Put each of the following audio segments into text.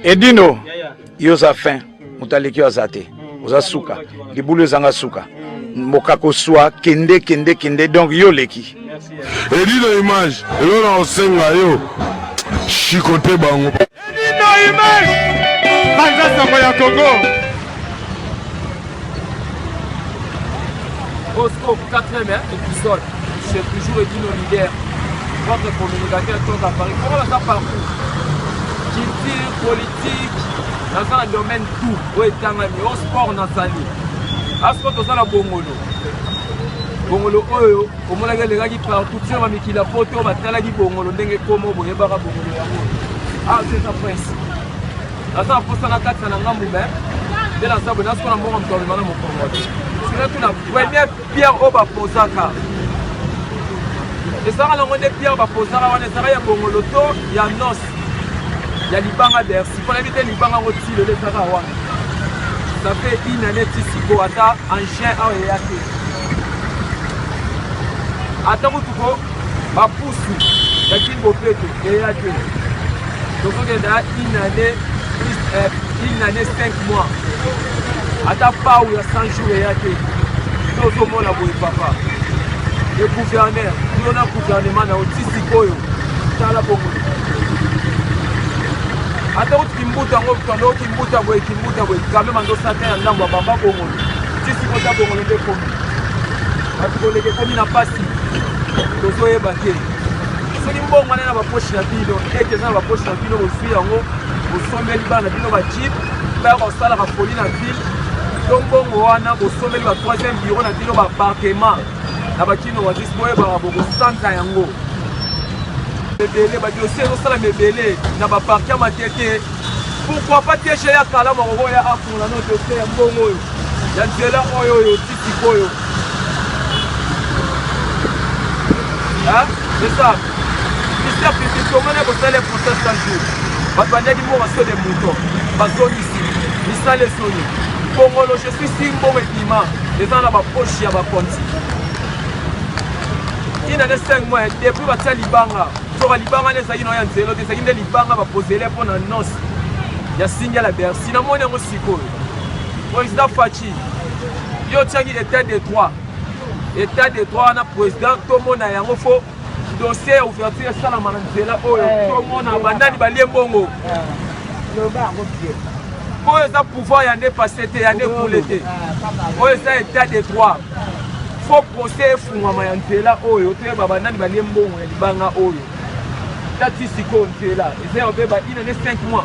Edino, yo oza fin, moto aleki yo aza te, oza suka, libulu ezanga suka, mboka koswa, kende kende kende, donc yo oleki. Edino image, eloko na kosenga yo, chicote bango. Edino image, panza sango ya Congo. Bosco, quatrième épisode. C'est toujours Edino leader. Votre communicateur toza Paris. Comment ça partout? Culture, politique, naza na domaine tout oyo etangami o sport nazali asko toza na bongolo bongolo oyo omonaki elekaki partout tina bamikili ya poto batalaki bongolo ndenge ekomo boyebaka bongolo yango ah eza prince naza na mposa nakatisa na ngambu me nde naza boye nasiko na mbongo moto amema na mokongo te sikoyo tuna première pierre oyo bapozaka ezalaka nango nde pierre bapozaka wana ezalaka ya bongolo to ya noce ya libanga bercy mpo nayebi te libanga yango ti lelo ezalaka wana ça fait une année ti sikoyo ata engin awa eya te ata kutu ko bapusu ya kin bopeto eya te tozokenda une année plus euh, une année 5 mois ata pau ya 100 jours eya te tozomona boye papa le gouverneur yo na gouvernement na yo ti sikoyo tala bongo ata kutu kimbuta yango kando kimbuta boye kimbuta boye quand même andosata ya ndambo ya bamba bongolo ti sikoyo ta bongolo nde ekomi bato koleka ekomi na mpasi tozoyeba te soki mbongo wana na baposhe na bino ete eza na baposhe na bino bozwi yango bosombeli bana bino bajip mpe kosalaka foli na ville to mbongo wana bosombeli ba troisième bureau na bino baappartement na bakino wazis boyebaka bokosanza yango ebele badossier ezosalama ebele na baparke ya matete pourquoi pas tg ya kalamu akokoya afungola no dossier ya mbongo oyo ya nzela oyo oyo ti sikoyo c'est ça ministère public tomoni kosala procès 100 jours bato baliaki mbongo saut de mouton bazongisi misala esoni bongolo je suis sur mbongo ebima eza na bapoche ya bakonti ina nde 5 mois depuis batia libanga soka libanga nde ezalaki na ya nzelo te ezalaki nde libanga bapozele mpo na noce ya singa la bercy namoni yango sikoyo président faci yo otiaki état de droit état de droit wana président tomona yango fo dossier ya ouverture esalama na nzela oyo eh. tomona banani balie mbongo eh. oyo eza pouvoir ya nde passe te ya nde kule te ah, oyo eza état de droit fo procès efungwama ya nzela oyo toyeba banani balie mbongo ya libanga oyo tati sikoyo nzela eza ya obeba ina nde 5 mois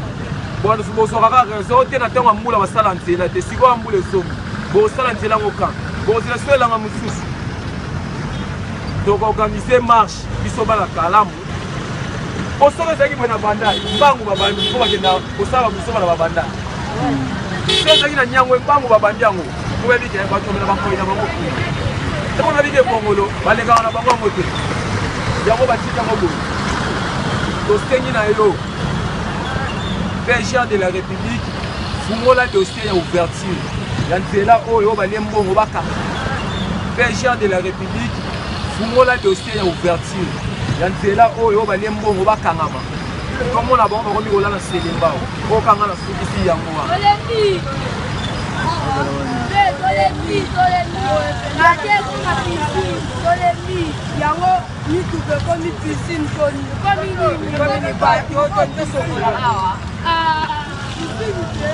bozwaka kaka raison te na ntango ya mbula basala nzela te sikoyo ya mbula ezongi bosala nzela yango kan bozela sikoyo elanga mosusu tokoorganize marche biso bana kalamu po soki ezalaki boye na bandai mbangu babandi mpo bakenda kosala busoba na babandai soki ezalaki na nyango mbangu babandi yango mpo bayebi ke bato na bankoi na bango kuna ntango nayebi ke bongolo balekaka na bango yango te yango batiki yango boye tosengi na yo pgr de la république fungola dossier ya ouverture ya nzela oyo balie mbongo bakanga pgr de la république fungola dossier ya ouverture ya nzela oyo balie mbongo bakangama tomona bango bakomi kolala selembao okanga na sukisi yango wana yango mituka ekomi piscine koni ekomi nini ekomi bato tosokola awa piscine te.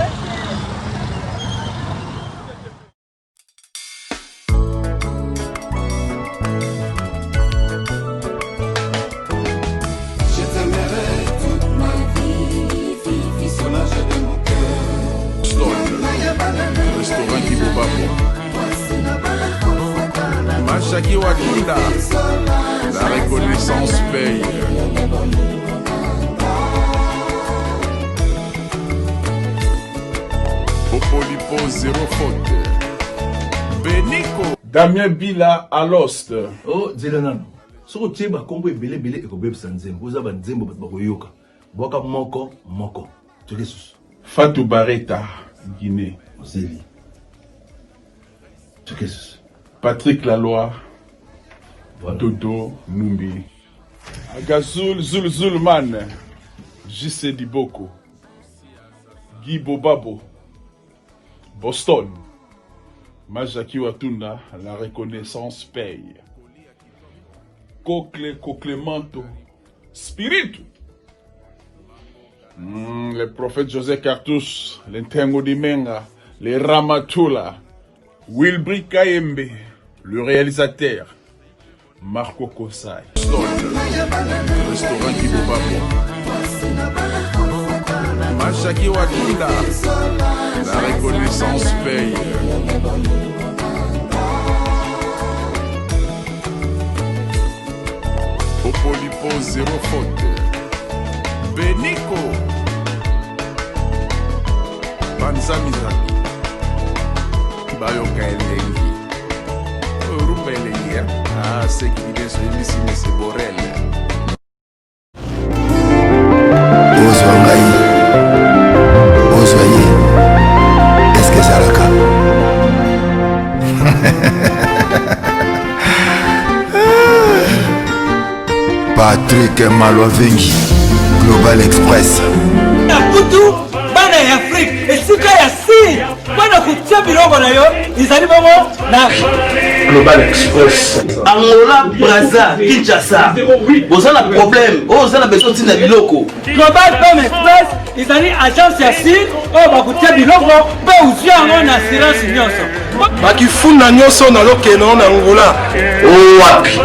Restaurant Kibobabo. Machaki Wakunda. La reconnaissance paye. Popolipo zéro faute. Beniko. Damien Bila à l'ost. Oh, nzela nano. Soki otie bakombo ebele ebele ekobebisa nzembo. Oza banzembo bato bakoyoka. Bwaka moko moko. Toke susu. Fatou Bareta, Guinée. Ozeli. Toke susu. Patrick Laloy, voilà. Dodo Numbi. Agazul Zul Zulman, JC Diboko. Guy Bobabo, Boston, Majaki Watunda, la reconnaissance paye. Cocle Coclemanto, Spiritu. Le prophète José Cartouche, l'Intengo Dimenga, les Ramatula, Wilbri Kayembe, le réalisateur, Marco Kosai. Restaurant Kibobabo. Machaki Watunda, la reconnaissance paye. Popolipo zéro faute. Beniko. Banza Mizaki. Bayoka elengi. Rumba elengi, hein? Ah, c'est qui oyebisi mese Borel. Ozwa ngai, ozwa ye, eske ezalaka? Patrick Malwavengi, Global Express. Na kutu bana ya Afrique, esika ya sir mpo na kotia biloko na yo ezali bongo na Global Express. Angola, Brazza, Kinshasa. Boza na problème, oyo oza na besoin ntina biloko. Global Pem Express ezali agence ya sir oyo bakotia biloko mpe ozwi yango na assurance nyonso. Bakifunda nyonso nalokeno na Angola. Owapi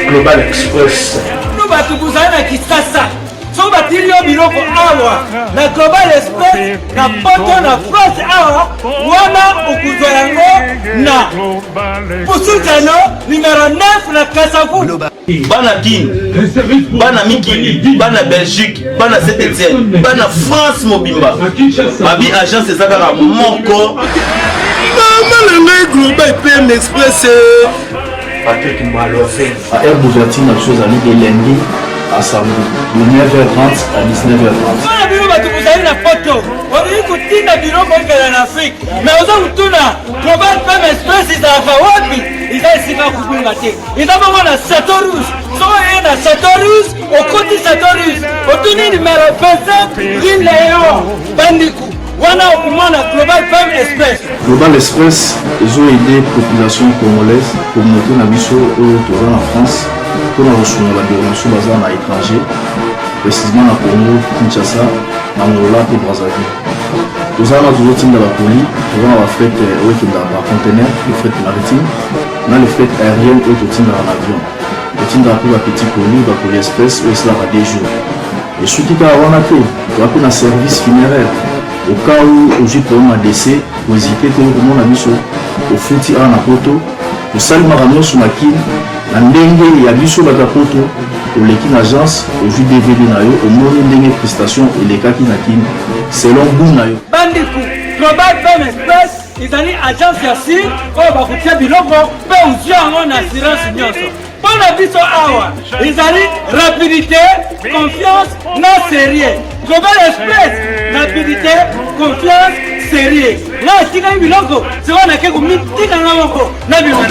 Global Express. Bino bato bozali na Kisasa, soki batindi yo biloko awa na Global Express na poto na France awa wana okozwa yango na Pusuzano numero 9 na Kasavu. Bana Kin, bana mikili, bana Belgique, bana Saint Etienne, bana France mobimba, babi agence eza kaka moko. Mama na ngai Global PM Express. Patrick Maloven. Air d'ouverture na biso ezali de lundi à samedi de 9h30 à 19h30. Mpona bino bato bozali na poto, olingi kotinda biloko ekela na Afrique, mais oza kotuna Global Pem Express ezalaka wapi? Eza esika kobunga te, eza bongo na Chateau Rouge. Soki oye na Chateau Rouge, okoti Chateau Rouge, otuni numero 25 rue Léon Bandiku, wana okomona Global Pem Express. Global Express ezo aider population congolaise, communauté na biso oyo toza na France, mpona kosunga bandeko na biso baza na étranger, précisément na Congo Kinshasa, na Angola mpe Brazzaville. Toza wana tozotinda bakoli, toza na bafret oyo ekendaka par conteneur, le fret maritime na le fret aérienne oyo totindaka na avion. Totindaka mpe bapetit colis, bacolis express oyo esalaka 2 jours. Esuki kaka wana te, toza mpe na service funéraire. Au cas où ozwi problème ya décès, kohésite te komona biso, ofuti awa na poto, tosali makambo nyonso na Kin na ndenge ya biso bato ya poto. Oleki na agence, ozwi DVD na yo, omoni ndenge prestation elekaki na Kin selon goût na yo. Bandeko, Global Pem Express ezali agence ya sir oyo bakotia biloko mpe ozwi yango na assurance nyonso. Mpo na biso awa ezali rapidité, confiance na sérieux. Global Express, rapidité, confiance, sérieux. Nga atikaki biloko sikoyo nake komitika nga moko na bima.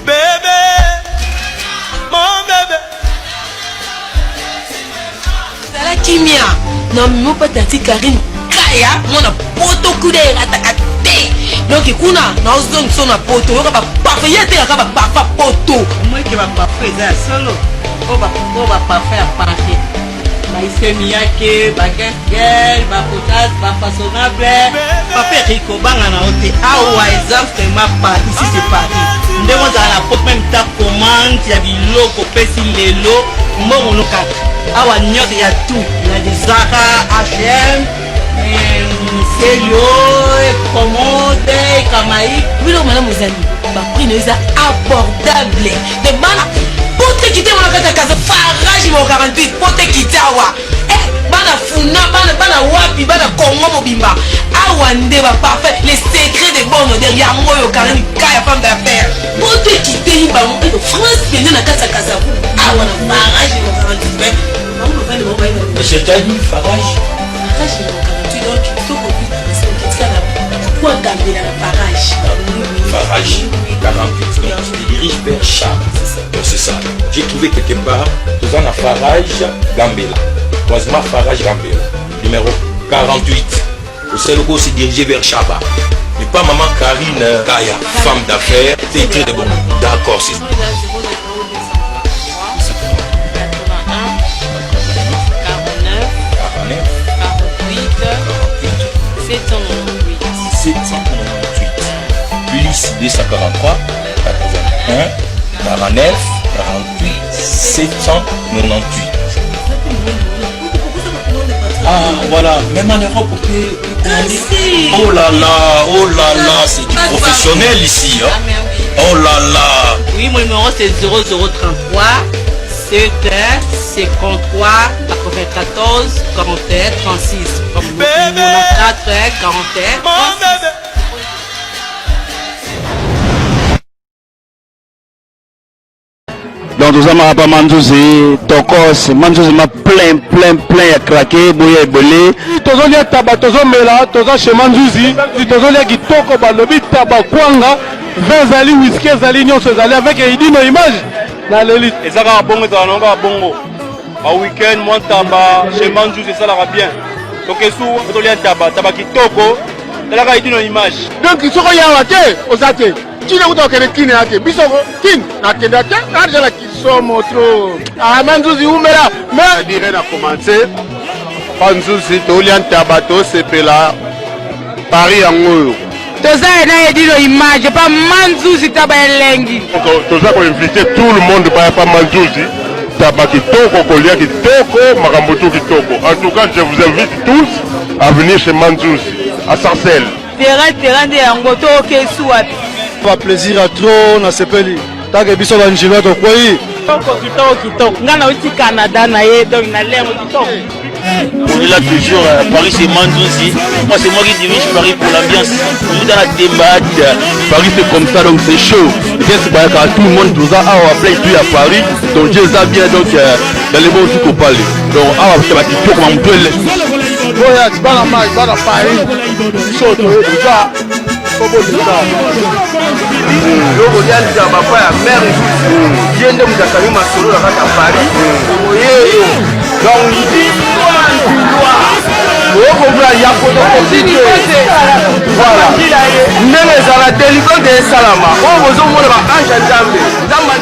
Bébé, mon bébé. Zala kimia na mimo pa tati Karine Kaya mwana poto kuda erataka te, donc kuna naozongisa na poto oyoka baparfum ye atekaka baparfum poto. Omoike baparfum eza ya solo, oyo baparfum ya Paris, baisemiake, bagesgel, bapotas, bafaçonnable. Papa Eric, kobanga na yo te, awa eza vraiment Paris, ici c'est Paris. Ndenge ozala na poto, même ta commande ya biloko opesi lelo, mbongo no kaka awa nyonso ya tout na de Zara, H&M, Celio, Commode, Kamaik. Biloko malamu ezali, baprix na yo eza abordable de bana poto ekite wana kati ya Kaza farage mo 48 poto ekite awa. Bana funa, bana bana wapi, bana Congo mobimba awa nde ba parfum, les secrets de bonne odeur yango oyo Karine Kaya femme d'affaires poto ekiteli bango France pende na kati ya Kazavu awa na farage mo 48 bango bavandi bango bayi. C'est-à-dire farage farage mo 48, donc kitoko kitika na kwa gambela na farage. Farage 48, donc tu te diriges vers Charles. Donc c'est ça. J'ai trouvé quelque part, toza na farage Gambela. Croisement Farage Gambela, numéro 48. Au Seloko se diriger vers Chaba. Mais pas maman Karine Kaya, femme d'affaires, c'est très bon. D'accord, c'est 798. 798. Plus 243, 81, 49, 48, 798. Ah voilà, même en Europe on peut commander. Oh là là, oh là là, c'est du professionnel ici. Hein. Oh là là. Oui, mon numéro c'est 0033 7 53 94 41 36. 94 41 36. Donc toza maka pa manzuzi tokos manzuzi ma plein plein plein ya craquer boya ebele. Tozolia taba tozomela toza chez manzuzi tozolia kitoko balobi taba kwanga vin ezali whisky ezali nyonso ezali avec edino image naleli. Eza kaka bongo ezala nango kaka bongo ba week-end mwa ntaba chez manzuzi esalaka bien tokesu tolia ntaba taba kitoko talaka edino image. Donc soki oyawa te oza te tina kuta okende kine ya te biso kin nakenda te nadeja na kisomo tro ah, manzuzi umela mais dire na commence pa nzuzi tolia ntaba tosepela paris yango oyo toza ye na edino image pa manzuzi taba elengi. Toza koinvite tout le monde baya pa manzuzi taba kitoko kolia kitoko makambo tu kitoko. En tout cas je vous invite tous à venir chez manzuzi à Sarcelles. Terrain terrain nde yango toke su wapi? Ba plaisir ya trop nasepeli take biso ba njilwa tokwei. Kitoko kitoko kitoko nga nauti Canada na ye donc na lengo kitoko. On est là toujours, euh, Paris c'est Mandouzi. Moi c'est moi qui dirige Paris pour l'ambiance. Tout dans la thématique. Paris c'est comme ça donc c'est chaud. Bien c'est bayaka tout le monde toza awa plein tout à Paris. Donc Dieu eza bien donc euh, dans les bons tout kopale. Donc awa ba kitoko ma mutu ele. Boya bana mai bana Paris biso toye toza kobotisa. Loko lia ntaba pa ya mère Nzuzi ye nde moto akangi masolo na kati ya Paris oyeyo donc ndilwa okombla ya photocopie te voilà ndenge ezala delivrance esalama oyo bozomona ba ange ya nzambe nzambe.